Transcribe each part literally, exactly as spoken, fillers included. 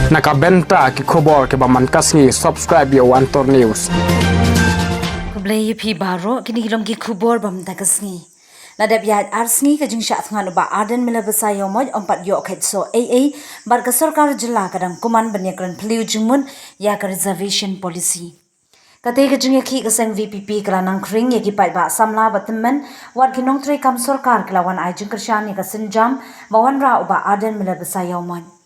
Na ka bynta ki khubor kiba man ka sngi, subscribe ïa u Antor News. Khublei ïa phi baroh, kine ki long ki khubor ba mynta ka sngi. La dep ïaid ar sngi ka jingshah thngan u Bah Ardent Miller Basaiawmoit, ym pat ïoh khet soh ei ei, bad ka sorkar jylla ka dang kumne ban ïakren phylliew jingmut ïa ka reservation policy. Katei ka jingïakhih ka seng V P P ka la nang khring ïa ki paidbah samla ba tymmen, wat ki nongtrei kam sorkar ki la wan ai jingkyrshan ïa ka sienjam ba wanrah u Bah Ardent Miller Basaiawmoit.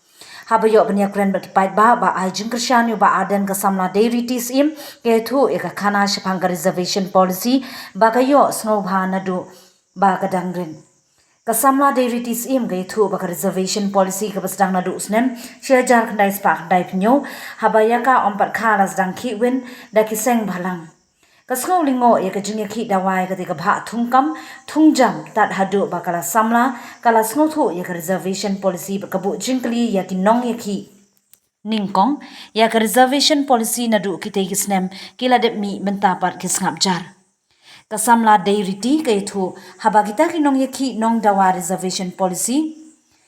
Haba ïoh ban ïakren bad ki paidbah ba ai jingkyrshan ïa u Bah Ardent, ka samla Deiriti Syiem ka ïathuh ïa ka khana shaphang ka reservation policy ba ka ïoh sngewbha naduh ba ka dang rit. Ka samla Deiriti Syiem ka ïathuh ba ka reservation policy kaba sdang naduh u snem shi hajar khyndai spah khyndai phew hynñiew, haba ïa ka ym pat kha la sdang khih win da ki seng bhalang. Ka sngew lyngngoh ïa ka jingïakhih dawa ïa katei ka bhah thungkam thungjam, tad haduh ba ka la samla ka la sngewthuh ïa ka reservation policy bad ka buh jingkylli ïa ki nongïakhih. Nyngkong, ïa ka reservation policy naduh kitei ki snem ki la dep mih, mynta pat ki sngap jar. Ka samla Deiriti ka ïathuh, haba kita ki nongïakhih nongdawa reservation policy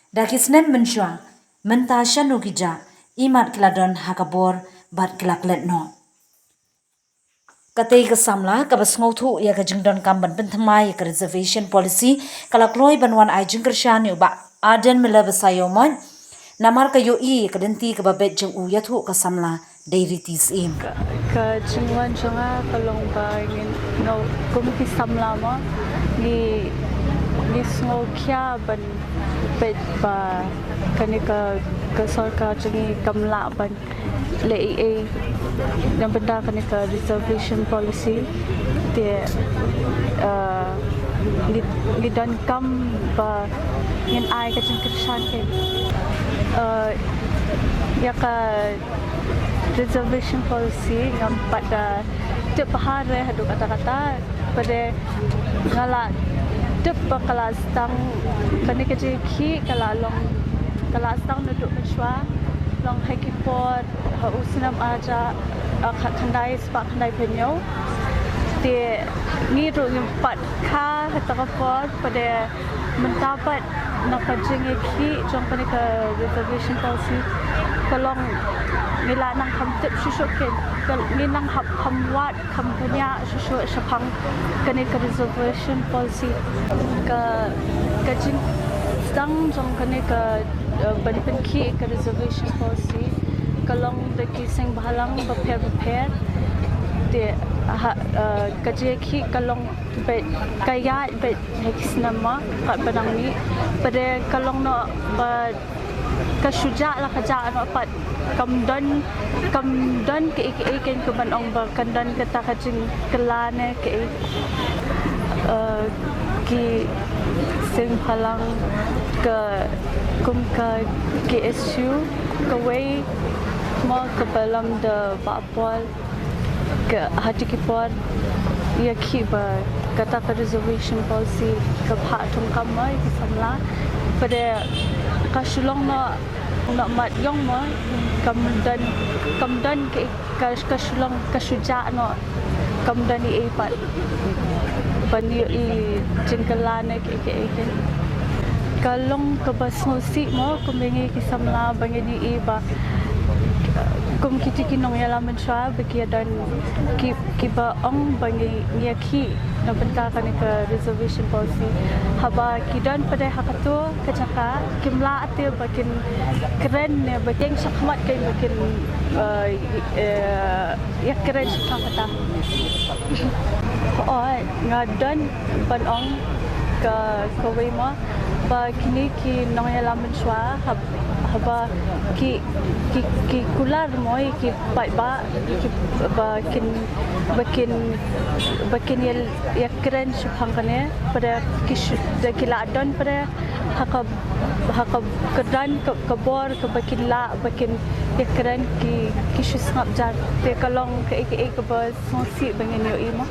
da ki snem mynshuwa, mynta shano ki jah, imat ki la don ha ka bor bad ki la klet noh. Katei ka samla kaba sngewthuh ïa ka jingdonkam ban pynthymmai ïa ka reservation policy ka la kloi ban wan ai jingkyrshan ïa u Bah Ardent Miller Basaiawmoit, namar ka ïohi ïa ka lynti kaba beit jong u, ïathuh ka samla Deiriti Syiem. Ka, ka jingwan jong nga ka long ba ngin, nga kum ki samla mo, ngi, ngi sngewkhia ban peit ba kane ka, ka sorkar jong ngi kam lah ban leh ei ei na bynta kane ka reservation policy. Te, eh, ngi, ngi donkam ba ngin ai ka jingkyrshan kein. Eh, ïa ka reservation policy ngam pat da tip bha re haduh katta katta. Pat de nga la tip ba ka la sdang, kane ka jingïakhih ka la long, ka la sdang naduh mynshuwa, long ha ki por, ha u snem ar hajar, ah, kha-, khyndai spah khyndai phew hynñiew. Te ngi ruh ngim pat kha ha kata ka por, pat de mynta pat na ka jingïakhih jong kane ka reservation policy ka long ngi la nang kham tip shuh shuh kein, ka, ngi nang hap kham wad kham bniah shuh shuh shaphang kane ka reservation policy. Ka, ka jingsdang jong kane ka, eh, ban pynkhih ka reservation policy ka long da ki seng bhalang bapher bapher. Te ha, eh, ka jingïakhih ka long beit, ka ïaid beit ha ki snem ma, katba nang mih. Pat de ka long noh ba ka shu jah la ka jah noh pat, kam don, kam don kaei kaei kein ka ban ong ba kan don kata ka jingkylla ne kaei. Eh, ki seng bhalang ka kum ka K S U kawei mo kaba lam da Bah Paul, ka ha kito ki por ïakhih ba kata ka reservation policy ka bhah thungkam mo ïa ki samla. Pat de ka shu long noh, noh mat ïong mo, kam don, kam don ka, ka, ka shu long, ka shu jah noh, kam don ei ei pat ban ïohi jingkylla ne kaei kaei kein. Ka long kaba sngewsih mo, kumba ngi ki samla ba ngin ïohi ba kum kito ki nongïalam mynshuwa ba ki ïa don, ki, kiba ong ba ngi, ngi ïakhih na bynta kane ka reservation policy. Haba ki don pat de ha kato ka jaka, kim lah te ba kin kren ne ba kin shakhmat kein ba kin, eh, eh, ïakren shaphang kata. Hooid, nga don ban ong ka, kawei mo, ba kine ki nongïalam mynshuwa, hab-, haba ki, ki, ki kular mo ïa ki paidbah, ïa ki, ba kin, ba kin, ba kin ïa, ïakren shaphang kane, pat de ki shu, da ki la don pat de ha ka, ha ka kyrdan ka, ka bor kaba kin lah ba kin ïakren, ki, ki shu sngap jar. Te ka long kaei kaei kaba sngewsih ba ngin ïohi mo.